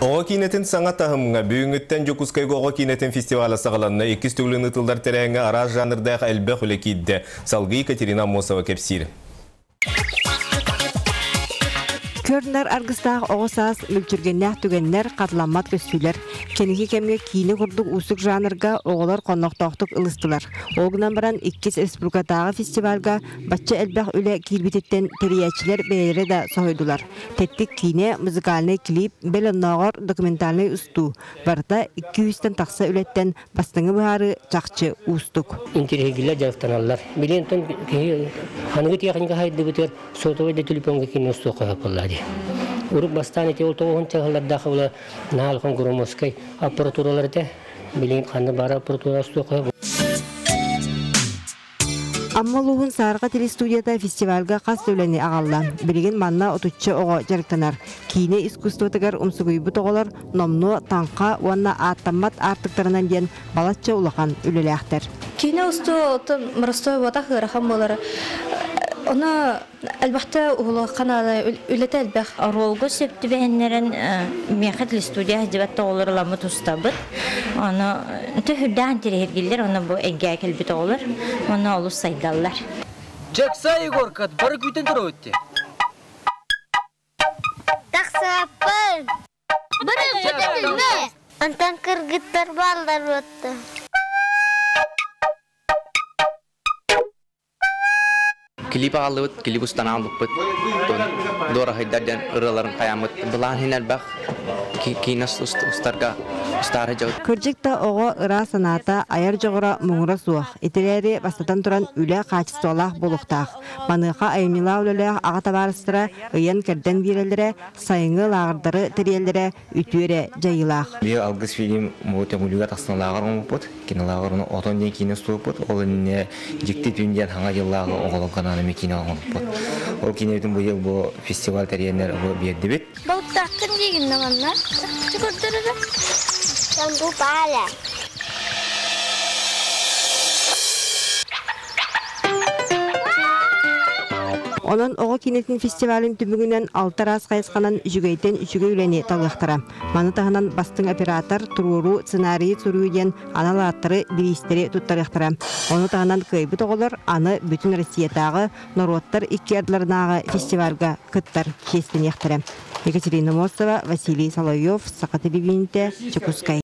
Оҕо киинэтин саҥа таһымҥа бүгүҥҥүттэн Дьокуускайга оҕо киинэтин фестиваля саҕаланна. Иккис төгүлүн ыытыллар тэрээһиҥҥэ араас жанрдаах элбэх үлэ киирдэ. Салгыы Екатерина Аммосова кэпсиир. Көрнөр аргыстаах оҕо саас мүлчүргэннээх түгэннэр, хатыламмат көстүүлэр. Кэнники кэмҥэ киинэ курдук уустук жанрга оҕолор хоннохтоохтук ылыстылар. Ол гынан баран иккис республикатааҕы фестивальга бачча элбэх үлэ киирбититтэн тэрийээччилэр бэйэлэрэ да соһуйдулар. Тэттик киинэ, музыкальнай клип, бэл оннооҕор документальнай устуу барыта 200-тэн тахса үлэттэн бастыҥы быһаарыы чахчы уустук. Интириэһиргииллэр дьарыктаналлар. Билигин онтон киһи аныгы техника хайдыбытыгар сотовай да телефонга киинэ устуохха сөп буолла дии. Урут бастаан ити ол тоҕуһун чаһылардаах була наһаа улахан громоздкай аппаратуралар этэ. Билигин ханна баар аппаратура устуохха сөп. Амма улууһун Саарга телестудията фестивальга хас да үлэни аҕалла. Билигин манна отучча оҕо дьарыктанар. Киинэ искусствотыгар умсугуйбут оҕолор номнуо таҥха уонна ааттаммат аартыктарынан диэн балачча улахан үлэлээхтэр. Киинэ устуу оттон боростуой буотах ыарахан буолара. Ону Элбэхтэ уһулуохха наада, үлэтэ элбэх. Оруолга сөп түбэһиннэрэн миэхэ телестудия сылдьыбат оҕолор ыламмыт устабыт. Ону төһүрдээх интэриэһиргиллэр, ону бу эйгээ кэлбит оҕолор, ону олус сайдаллар. Дьэксэ Егоркат бары күүтэн туругут дии. Тахсааппын! Онтон кыргыттар бааллар буотта. Клип аҕаллыбыт, клип устан аҕалбыппыт. Дуораһыйдар диэн ырыаларын хайааммыт. Былаан иһин элбэх киинэ устарга устаары дьабыт. Кырдьык да оҕо ыраас санаата, айар дьоҕура муҥура суох. Итирээри бастатан туран үлэ хаачыстыбалаах буолуохтаах. Маныаха айымньылаах үлэлээх аҕа табаарыстара ыйан-кэрдэн биэрэллэрэ, сайыҥҥы лааҕырдары тэрийэллэрэ үтүө эрэ дьайыылаах. Биир алгыс фильм бу Төҥүлүгэ тахсан лааҕыр оҥорбуппут. Кинолааҕыр ону Отон диэн киинэ устубуппут. Ол иннинэ Дьикти түүн диэн хаҥа дьыллааҕы оҕолорго анаан эмиэ киинэ оҥорбуппут. Ол киинэбитин быйыл бу фестиваль тэрийэннэр бу биэрдибит. Балыктааххын диигин да манна. Чукурдурара. Бу пааля. Онон оҕо киинэтин фестивалын түмүгүнэн алта араас хайысханан үчүгэйтэн үчүгэй үлэни талыахтара. Маны таһынан бастыҥ оператор, туруоруу, сценарийы суруйуу диэн анал ааттары, бириистэри туттарыахтара. Ону таһынан кыайбыт оҕолор аны бүтүн Россиятааҕы норуоттар икки ардыларынааҕы фестивальга кыттар чиэстэниэхтэрэ. Екатерина Мостова, Василий Соловьев, Саха телевидениетэ, Дьокуускай.